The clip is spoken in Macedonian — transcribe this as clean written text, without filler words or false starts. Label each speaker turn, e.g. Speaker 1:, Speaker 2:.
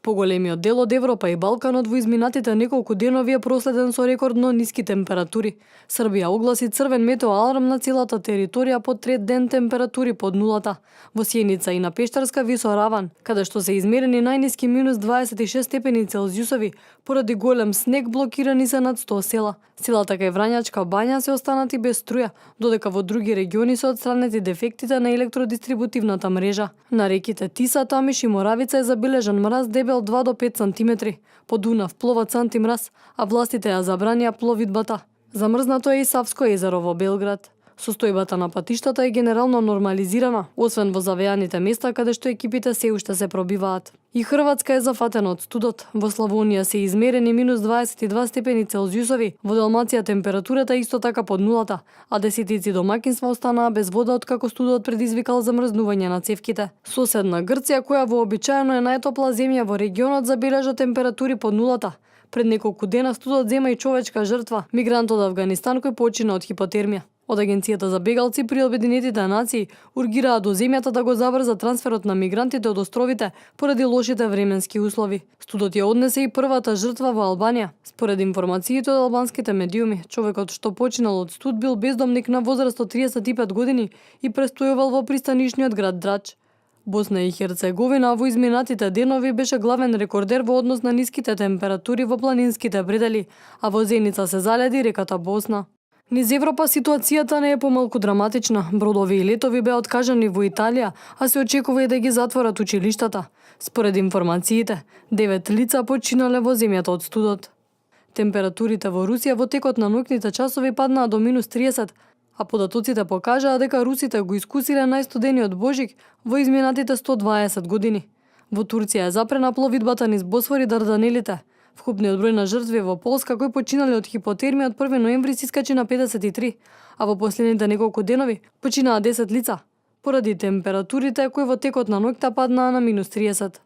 Speaker 1: Поголемиот дел од Европа и Балканот во изминатите неколку денови е проследен со рекордно ниски температури. Србија огласи црвен метео аларм на целата територија по трет ден температури под нулата. Во Сјеница и на Пештарска висораван, каде што се измерени најниски минус 26 степени Целзиусови, поради голем снег блокирани се над 100 села. Селата кај Врањачка бања се останати без струја, додека во други региони се отстранети дефектите на електродистрибутивната мрежа. На реките Тиса, Тамиш и Моравица е забележан мраз дебел 2 до 5 сантиметри. По Дунав пловат сантимраз, а властите ја забранија пловидбата. Замрзнато е и Савско езеро во Белград. Состојбата на патиштата е генерално нормализирана, освен во завејаните места каде што екипите се уште се пробиваат. И Хрватска е зафатена од студот. Во Славонија се измерени минус 22 степени Целзиусови, во Далмација температурата исто така под нулата, а десетици домаќинства останаа без вода откако студот предизвикал замрзнување на цевките. Соседна Грција, која вообичаено е најтопла земја во регионот, забележа температури под нулата. Пред неколку дена студот зема и човечка жртва, мигрант од Авганистан кој почина од хипотермија. Од Агенцијата за бегалци при Обединетите нации ургираа до земјата да го забрза трансферот на мигрантите од островите поради лошите временски услови. Студот ја однесе и првата жртва во Албанија. Според информациите од албанските медиуми, човекот што починал од студ бил бездомник на возраст од 35 години и престојувал во пристанишниот град Драч. Босна и Херцеговина во изминатите денови беше главен рекордер во однос на ниските температури во планинските предели, а во Зеница се заледи реката Босна. Низ Европа ситуацијата не е помалку драматична. Бродови и летови беа откажани во Италија, а се очекува и да ги затворат училиштата. Според информациите, 9 лица починале во земјата од студот. Температурите во Русија во текот на ноќните часови паднаа до минус 30, а податоците покажаа дека русите го искусиле најстудениот Божик во изминатите 120 години. Во Турција е запрена пловидбата низ Босфор и Дарданелите. Вкупниот број на жртви во Полска кои починале од хипотермија од 1 ноември се искачи на 53, а во последните неколку денови починаа 10 лица, поради температурите кои во текот на ноќта паднаа на минус 30.